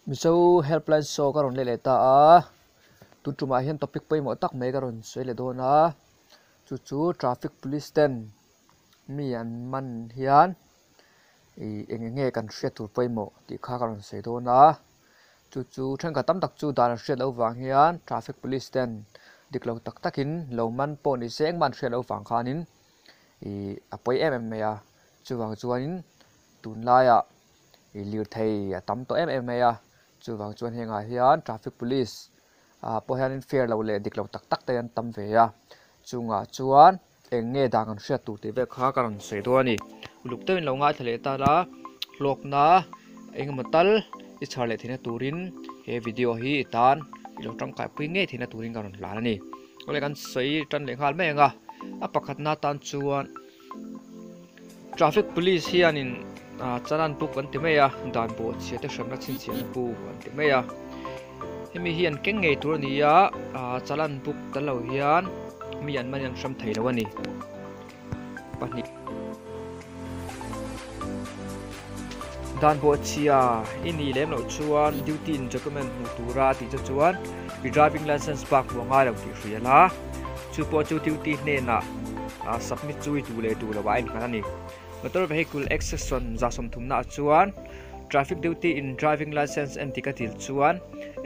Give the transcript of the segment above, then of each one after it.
Mizo helpline show ka rawn let leh ta a, tun tumah hian topic pawimawh tak mai ka rawn sawi leh dawn a, chu chu traffic police ten mi an man hian ih eng eng nge kan hriat tur pawimawh tih kha ka rawn sawi dawn a, chu chu thenkhat tam tak chu dan an hriat loh vang hian traffic police ten dik lo tak takin lo man pawh ni se engmah an hriat loh vang khanin ih a pawi em em mai a, chuvang chuanin tunlaiah. Ih lirthei a tam tawh em em mai a chuvang chuan hengah hian traffic police ah pawh hianin fair lo leh dik lo tak tak te an tam ve a chungah chuan eng nge dan kan hriat tur tih vel kha ka rawn sawi dawn a ni uluk deuhin lo ngaithla leh ta la hlawkna eng emaw tal i chhar leh theihna turin he video hi i tan i lo tangkai pui ngei theihna turin ka rawn hlan a ni awle kan sawi tan leh nghal mai ang a a pakhatna atan chuan. Traffic police hianin ah chalan book an ti mai a dan pawh chhia te hremna chhinchhiahna bu an ti mai a hemi hi an keng ngei tur a ni a ah chalan book tel lo hian mi an man in an hrem thei lo a ni pahnih dan pawh chhia i nih lem loh chuan duty in document hmuh tura tih te chuan i driving license bak hmuh a ngai lo tih hria la chu pawh chu duty hnenah. ah submit chu i duh leh duh loh ah a innghat a ni. Motor vehicle act section 130 ah chuan traffic duty in driving licence en dik a dil chuan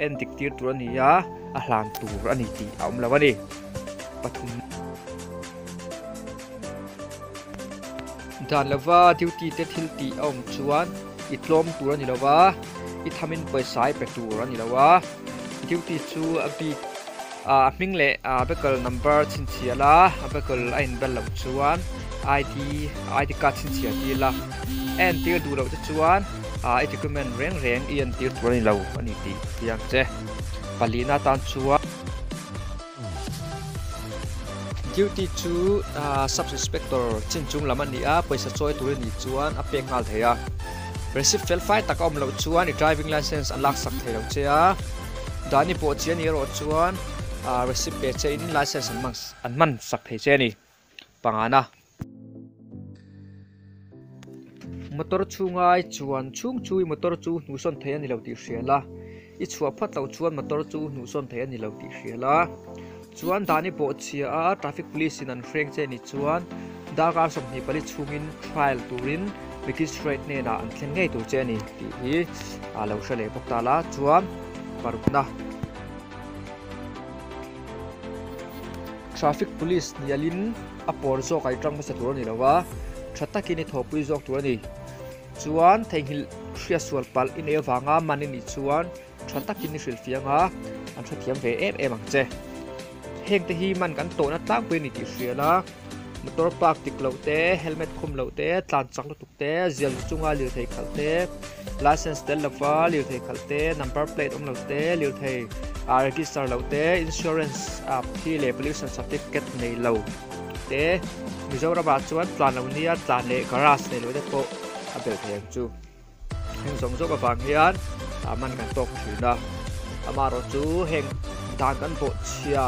en dik tir tur a ni a, a hlan tur a ni tih a awm lo a ni. Pathum. Dan lova duty te thil tih a awm chuan i tlawm tur a ni lo va, i thamin pawisa i pe tur a ni lo a, duty chu a bik. A hming leh a vehicle number chhinchhiah la, a vehicle a inbel loh chuan ID ID card chhinchhiah tir la, a entir duh loh te chuan i document reng reng i entir tur a ni lo a ni tih chiang che. Palihna atan chuan duty chu sub inspector chin chung lam a ni a, pawisa chawi tur i nih chuan a pek nghal thei a, receipt fel fai tak a awm loh chuan i driving licence an laksak thei lo che a. Dani pawh chi a nih erawh chuan ah receipt pe che in license an hmang an hman sak thei che a ni pangana. Motor chhunga i chuan chhung chu i motor chu hnuhsawn thei a ni lo tih hria la, i chhuah phawt loh chuan motor chu hnuhsawn thei a ni lo tih hria la. Chuan Dani pawh chhia a traffic police in an hreng che ni chuan darkar 24 chhungin trial turin magistrate hnenah an thlen ngei tur che a ni tih hi a lo hre leh bawk ta la chuan parukna traffic police hnialin a pawr zawk a i tang hmasa tur a ni lo va tha takin i thawhpui zawk tur a ni chuan theihnghilh hriatsual palh i nei avanga man i nih chuan Tha takin i hrilhfiang a, an hrethiam ve em em ang che. Hengte hi man kan tawhna tlangpui a ni tih hria la, motor park dik loh te, helmet khum loh te, tlan chak lutuk te, zial zu chunga lirthei khalh te, license tel lova lirthei khalh te, number plate awm lo te, lirthei ah register loh te, insurance ah thi leh pollution certificate nei lo te, Mizoram ah chuan tlan lo nia tlan leh garage nei lo te pawh a belh thei ang chu. Heng zawng zawk avang hian ah man kan tawk thin a, amaherawh chu heng dan kan pawh chhia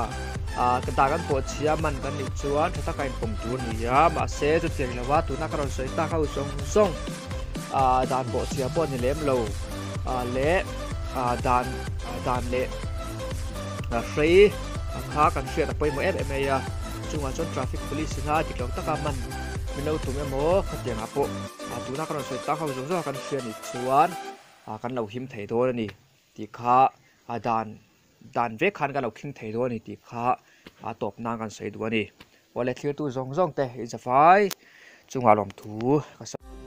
ah dan kan pawh chhia man kan nih chuan tha taka inpawm tur a ni a, mahse chutiang lova tuna ka rawn sawi tak ho zawng zawng ah dan pawh chhia pawh a ni lem lo ah leh ah dan dan leh hrei kha kan hriat a pawimawh em em mai a, chungah chuan traffic police ina dik lo taka man min lo tum emaw khatiang ah pawh. Ah tuna ka rawn sawi tak ho zawng zawng a kan hria nih chuan ah kan lo him thei dawn a ni tih kha ah dan dan vek khan kan lo khing thei dawn a ni tih kha a tawp nan kan sawi duh a ni. Awle thlirtu zawng zawng te i zafai chungah lawmthu ka sawi.